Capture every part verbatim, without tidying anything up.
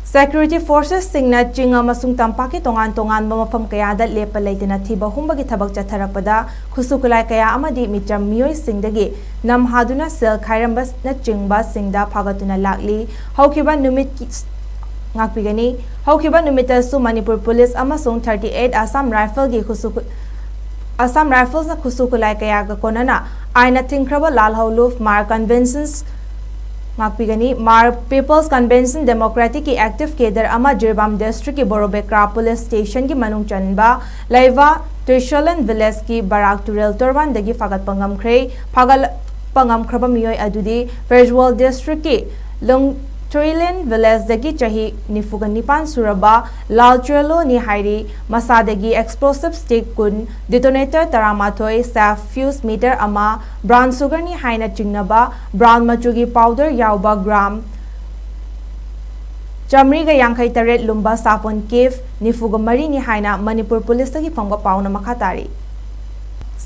Security forcesꯁꯤꯡꯅ ꯆꯤꯡ ꯑꯃꯁꯨꯡ ꯇꯝꯄꯥꯛꯀꯤ ꯇꯣꯉꯥꯟ ꯇꯣꯉꯥꯟꯕ ꯃꯐꯝ ꯀꯌꯥꯗ ꯂꯦꯞꯄ ꯂꯩꯇꯅ ꯊꯤꯕ ꯍꯨꯝꯕꯒꯤ ꯊꯕꯛ ꯆꯠꯊꯔꯛꯄꯗ ꯈꯨꯠꯁꯨ ꯈꯨꯠꯂꯥꯏ ꯀꯌꯥ ꯑꯃꯗꯤ ꯃꯤꯆꯝ ꯃꯤꯑꯣꯏꯁꯤꯡꯗꯒꯤ ꯅꯝꯍꯥꯗꯨꯅ ꯁꯦꯜ ꯈꯥꯏꯔꯝꯕꯅꯆꯤꯡꯕꯁꯤꯡꯗ ꯐꯥꯒꯠꯇꯨꯅ ꯂꯥꯛꯂꯤ꯫ ꯍꯧꯈꯤꯕ ꯅꯨꯃꯤꯠꯀꯤ ꯉꯥꯛꯄꯤꯒꯅꯤ꯫ ꯍꯧꯈꯤꯕ ꯅꯨꯃꯤꯠꯇꯁꯨ ꯃꯅꯤꯄꯨꯔ ꯄꯨꯂꯤꯁ ꯑꯃꯁꯨꯡ thirty eight Assam Rifleꯒꯤ ꯈꯨꯠꯁꯨ ꯈꯨꯠ-, Assam Riflesꯅ ꯈꯨꯠꯁꯨ ꯈꯨꯠꯂꯥꯏ ꯀꯌꯥꯒ ꯀꯣꯟꯅꯅ ꯑꯥꯏꯟꯅ ꯊꯤꯡꯈ꯭ꯔꯕ ꯂꯥꯜꯍꯧꯂꯨꯞ ꯃꯥꯔ Conventions ꯉꯥꯛꯄꯤꯒꯅꯤ꯫ ꯃꯥꯔ People's Convention Democraticꯀꯤ active cadre ꯑꯃ ꯖꯤꯔꯤꯕꯥꯝ districtꯀꯤ ꯕꯣꯔꯣꯕꯦꯀ꯭ꯔꯥ police stationꯒꯤ ꯃꯅꯨꯡ ꯆꯟꯕ ꯂꯩꯕ ꯇ꯭ꯔꯤꯁꯣꯂꯟ villageꯀꯤ ꯕꯔꯥꯛ ꯇꯨꯔꯦꯜ ꯇꯣꯔꯕꯥꯟꯗꯒꯤ ꯐꯥꯒꯠꯄ ꯉꯝꯈ꯭ꯔꯦ꯫ ꯐꯥꯒꯠꯄ ꯉꯝꯈ꯭ꯔꯕ ꯃꯤꯑꯣꯏ ꯑꯗꯨꯗꯤ ꯐꯦꯔꯖꯋꯥꯜ districtꯀꯤ ꯂꯨꯡꯊ꯭ꯔꯤꯂꯤꯟ villageꯗꯒꯤ ꯆꯍꯤ ꯅꯤꯐꯨꯒ ꯅꯤꯄꯥꯟ ꯁꯨꯔꯕ ꯂꯥꯜ ꯆꯨꯔꯦꯂꯣꯅꯤ ꯍꯥꯏꯔꯤ꯫ ꯃꯁꯥꯗꯒꯤ explosive stick ꯀꯨꯟ, detonator ꯇꯔꯥꯃꯥꯊꯣꯏ, self fuse meter ꯑꯃ, brown sugarꯅꯤ ꯍꯥꯏꯅ ꯆꯤꯡꯅꯕ brown ꯃꯆꯨꯒꯤ powder ꯌꯥꯎꯕ gram ꯆꯥꯃꯔꯤꯒ ꯌꯥꯡꯈꯩ ꯇꯔꯦꯠ ꯂꯨꯝꯕ ꯁꯥꯄꯣꯟ case ꯅꯤꯐꯨꯒ ꯃꯔꯤꯅꯤ ꯍꯥꯏꯅ ꯃꯅꯤꯄꯨꯔ ꯄꯨꯂꯤꯁꯇꯒꯤ ꯐꯪꯕ ꯄꯥꯎꯅ ꯃꯈꯥ ꯇꯥꯔꯤ꯫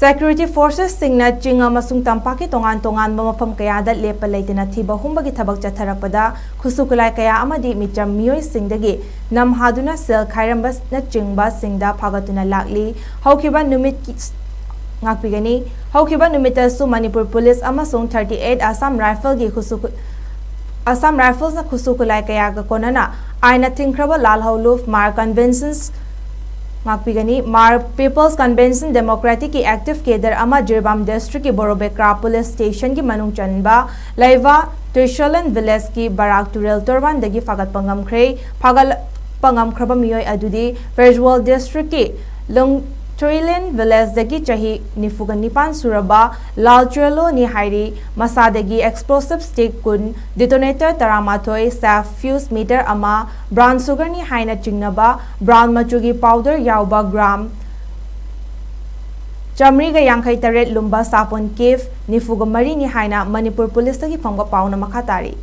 Security forcesꯁꯤꯡꯅ ꯆꯤꯡ ꯑꯃꯁꯨꯡ ꯇꯝꯄꯥꯛꯀꯤ ꯇꯣꯉꯥꯟ ꯇꯣꯉꯥꯟꯕ ꯃꯐꯝ ꯀꯌꯥꯗ ꯂꯦꯞꯄ ꯂꯩꯇꯅ ꯊꯤꯕ ꯍꯨꯝꯕꯒꯤ ꯊꯕꯛ ꯆꯠꯊꯔꯛꯄꯗ ꯈꯨꯠꯁꯨ ꯈꯨꯠꯂꯥꯏ ꯀꯌꯥ ꯑꯃꯗꯤ ꯃꯤꯆꯝ ꯃꯤꯑꯣꯏꯁꯤꯡꯗꯒꯤ ꯅꯝꯍꯥꯗꯨꯅ ꯁꯦꯜ ꯈꯥꯏꯔꯝꯕꯅꯆꯤꯡꯕꯁꯤꯡꯗ ꯐꯥꯒꯠꯇꯨꯅ ꯂꯥꯛꯂꯤ꯫ ꯍꯧꯈꯤꯕ ꯅꯨꯃꯤꯠꯀꯤ ꯉꯥꯛꯄꯤꯒꯅꯤ꯫ ꯍꯧꯈꯤꯕ ꯅꯨꯃꯤꯠꯇꯁꯨ ꯃꯅꯤꯄꯨꯔ ꯄꯨꯂꯤꯁ ꯑꯃꯁꯨꯡ thirty eight Assam Rifleꯒꯤ ꯈꯨꯠꯁꯨ ꯈꯨꯠ-, Assam Riflesꯅ ꯈꯨꯠꯁꯨ ꯈꯨꯠꯂꯥꯏ ꯀꯌꯥꯒ ꯀꯣꯟꯅꯅ ꯑꯥꯏꯟꯅ ꯊꯤꯡꯈ꯭ꯔꯕ ꯂꯥꯜꯍꯧꯂꯨꯞ ꯃꯥꯔ Conventions ꯉꯥꯛꯄꯤꯒꯅꯤ꯫ ꯃꯥꯔ People's Convention Democraticꯀꯤ active cadre ꯑꯃ ꯖꯤꯔꯤꯕꯥꯝ districtꯀꯤ ꯕꯣꯔꯣꯕꯦꯀ꯭ꯔꯥ police stationꯒꯤ ꯃꯅꯨꯡ ꯆꯟꯕ ꯂꯩꯕ ꯇ꯭ꯔꯤꯁꯣꯂꯟ villageꯀꯤ ꯕꯔꯥꯛ ꯇꯨꯔꯦꯜ ꯇꯣꯔꯕꯥꯟꯗꯒꯤ ꯐꯥꯒꯠꯄ ꯉꯝꯈ꯭ꯔꯦ꯫ ꯐꯥꯒꯠꯄ ꯉꯝꯈ꯭ꯔꯕ ꯃꯤꯑꯣꯏ ꯑꯗꯨꯗꯤ ꯐꯦꯔꯖꯋꯥꯜ districtꯀꯤ ꯂꯨꯡꯊ꯭ꯔꯤꯂꯤꯟ villageꯗꯒꯤ ꯆꯍꯤ ꯅꯤꯐꯨꯒ ꯅꯤꯄꯥꯟ ꯁꯨꯔꯕ ꯂꯥꯜ ꯆꯨꯔꯦꯂꯣꯅꯤ ꯍꯥꯏꯔꯤ꯫ ꯃꯁꯥꯗꯒꯤ explosive stick ꯀꯨꯟ, detonator ꯇꯔꯥꯃꯥꯊꯣꯏ, self fuse meter ꯑꯃ, brown sugarꯅꯤ ꯍꯥꯏꯅ ꯆꯤꯡꯅꯕ brown ꯃꯆꯨꯒꯤ powder ꯌꯥꯎꯕ gram ꯆꯥꯃꯔꯤꯒ ꯌꯥꯡꯈꯩ ꯇꯔꯦꯠ ꯂꯨꯝꯕ ꯁꯥꯄꯣꯟ case ꯅꯤꯐꯨꯒ ꯃꯔꯤꯅꯤ ꯍꯥꯏꯅ ꯃꯅꯤꯄꯨꯔ ꯄꯨꯂꯤꯁꯇꯒꯤ ꯐꯪꯕ ꯄꯥꯎꯅ ꯃꯈꯥ ꯇꯥꯔꯤ꯫